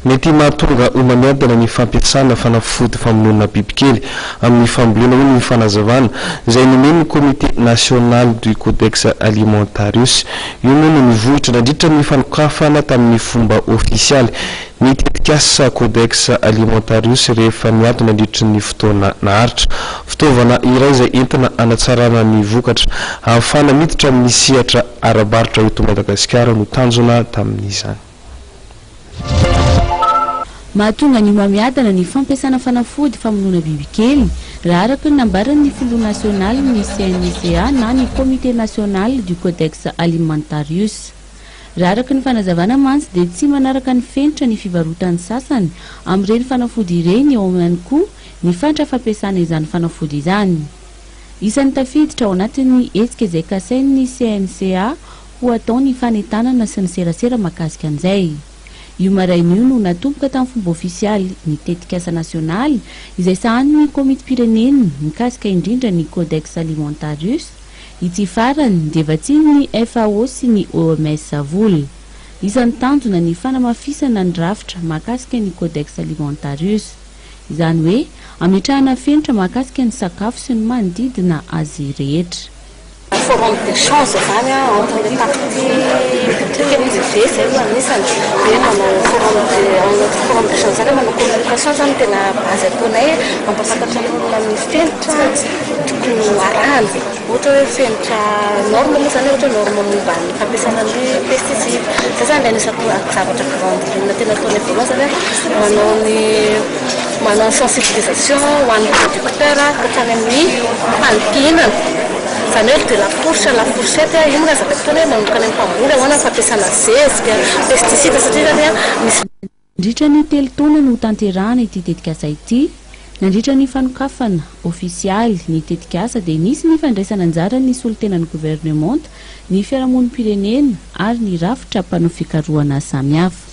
Mety mahatonga homamiadana ny fampiasana fanafody famonoana bibikely amin'ny fambolena, hoy ny fanazavana izay nomen'ny Comité National du Codex Alimentarius. Io moa no nivohitra nandritra ny fanokafana tamin'ny fomba ofisialy ny tetikasa Codex Alimentarius rehefa niato nandritry ny fotoana naharitra. Fitaovana iray izay entina hanatsarana ny vokatra ahafahana miditra amin'ny sehatra ara-barotra eto Madagasikara no tanjona tamin'izany. Mahatonga ny homamiadana ny fampiasana fanafody famonoana bibikely, raha araka ny nambaran'ny filoha nasionalin'ny CNCA na ny Comité National du Codex Alimentarius. Raha araka ny fanazavana mantsy dia tsy manaraka ny fenitra ny fivarotan'ny sasany amin'ireny fanafody ireny, eo ihany koa ny fatra fampiasana izany fanafody izany. Isan'ny tafiditra ao anatin'ny hetsika izay kasain'ny CNCA ho atao ny fanentanana sy ny serasera mahakasika an'izay. Io maraina io no natomboka tamin'ny fomba ofisialy ny tetikasa nasionaly izay sahanin'ny komitim-pirenena mikasika indrindra ny Codex Alimentarius. Ity farany dia vatsian'ny FAO sy ny OMS vola. Isan'ny tanjona ny fanamafisana ny rafitra mahakasika ny Codex Alimentarius. Izany hoe ametrahana fenitra mahakasika ny sakafo sy ny manodidina azy rehetra. Forum d'échange zany entre les parties publiques et privées zay no anisany dia manao forum de anaty forum d'échange zany manao communication zany tena base ataonay, mampafantatra ny olona ny fenitra tokony ho arahana, ohatra hoe fenitra norme moa zany, ohatra hoe norme momba ny fampiasana ny pesticide zay zany. Le anisan'ny zavatra grande ligne tena ataonay voalohany zany manao ny sensibilisation ho an'ny producteur ka hatrany amin'ny mpampihinana, zany hoe de la fourche à la fourchette. Io moa zavatra ataony hoe manomboka any amin'ny mpamboly, ahoana ny fampiasana zezika, pesticide, satria zany misy Nandritra ny 3 taona no tanterahana ity tetikasa ity. Nandritra ny fanokafana ofisialy ny tetikasa dia nisy ny fandraisana anjara ny solontenan'ny governemanta, ny fiarahamonim-pirenena ary ny rafitra mpanao fikarohana samihafa.